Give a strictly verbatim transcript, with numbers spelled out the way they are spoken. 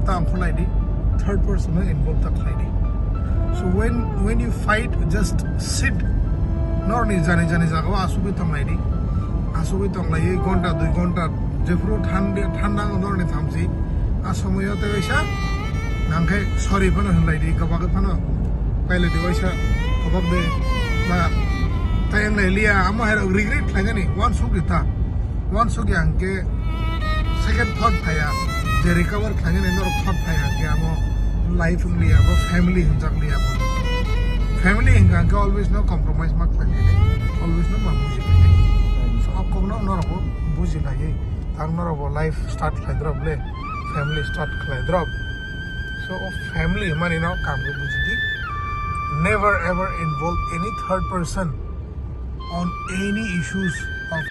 Ta ang khulai di, third person no involve ta khlai di. So when when you fight, just sit. Norni jani jani jaga o asugwi tong lai di, asugwi tong lai gonta dui gonta, jephuru thandi thanda norni thamsi, a somoyo te waisa nangkhe sorry phano hinlai di, gabagwi phano pailai di waisa, gabak de ba tayang lai liya, amo hai regret khlainani, wan suk di ta. Wan suk ya hwnkhe second thought phaya, je recover khlainani norok thought phaya hwnkhe amo life wng liya, abo family hwnjak liya abo. Family hwnkha hwnkhe always no compromise ma khlai nai, always no ma buji nai. So o kokno norok bo buji laiwi, tang norok bo life start khlai drop le, family start khlai drop. So o family mani no kam khe buji di. Never ever involve any third person on any issues of